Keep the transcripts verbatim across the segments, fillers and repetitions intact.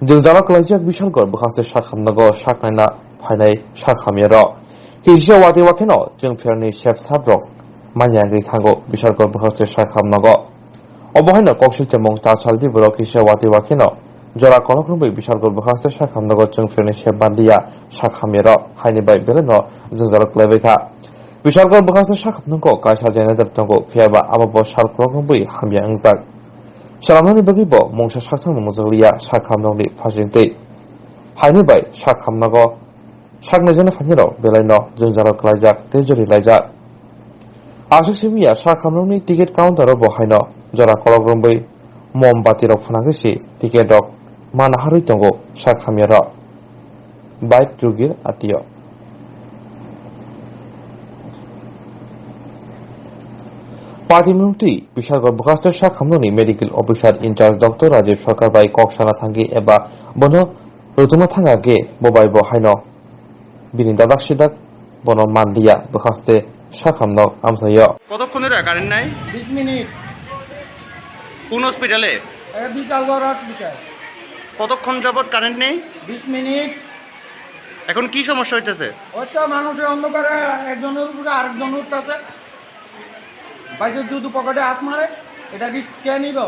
Jwngjalo kwlaijak Bishalgarh bwkhaste sakhamnogo saknaina phainai sakhamyarok. Kisa watwi wakheno chwng pherni sep saprok manya wngwi thango Bishalgarh bwkhaste sakhamnogo. Obo haino kok silchimung chal saldi borok kisa watwi wakheno jora kolok rwngwi Bishalgarh bwkhaste sakhamnogo chwng pherni sep manliya sakhamyarok haini bai belaino jwngjalo kwlaibaikha. Bishalgarh bwkhaste sakhamnogo kaisa generator tongo phiyaba abobo sal kolok rwngwi hamya wngjak. Salamnani bagwi bo mungsa sakthang nukjakliya sakhamnokni phasingtwi. Haini bai sakhamnogo saknaijani phainirok belaino jwngjalo kwlaijak tei jori laijak. Aswk simiya sakhamnokni ticket counter-o bo haino jora kolok romwi mom batirok phwnangwi si ticket rok mana harwi tongo sakhamyarok. Bike rugir atio. Party mungtwi Bishalgarh bwkhaste sakhamnokni medical officer in charge Doctor Rajiv Sarkar bai kok sana thangwi eba bono rwtwma thangkha khe bo bai bo haino bini dadak sidak bono manliya bwkhaste sakhamnok amsaio. কতক্ষণ ধরে কারেন্ট নাই? বিশ মিনিট। কোন হসপিটালে? এটা বিশালগড় হসপিটাল। কতক্ষণ যাবত কারেন্ট নেই? বিশ মিনিট। এখন কি সমস্যা হইতেছে? ওই তো মানুষের অন্ধকারে একজনের উপরে আরেকজন উঠতেছে। বাইসে যদি পকেটে হাত মারে, এটা রিস্ক কে নিব?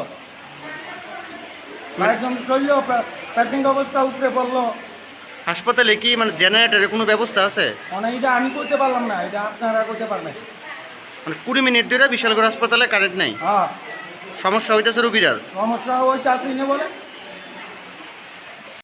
আরেকজন শরীর প্যাকিং অবস্থা উপরে পড়লো। হাসপাতালে কি মানে জেনারেটরের কোনো ব্যবস্থা আছে? মানে এটা আমি করতে পারলাম না, এটা আপনারা করতে পারবেন। মানে কুড়ি মিনিট ধরে বিশালগড় হাসপাতালে কারেন্ট নাই। হ্যাঁ। সমস্যা হইতেছে রুগীরার? সমস্যা ওই চাকরি নেই বলে।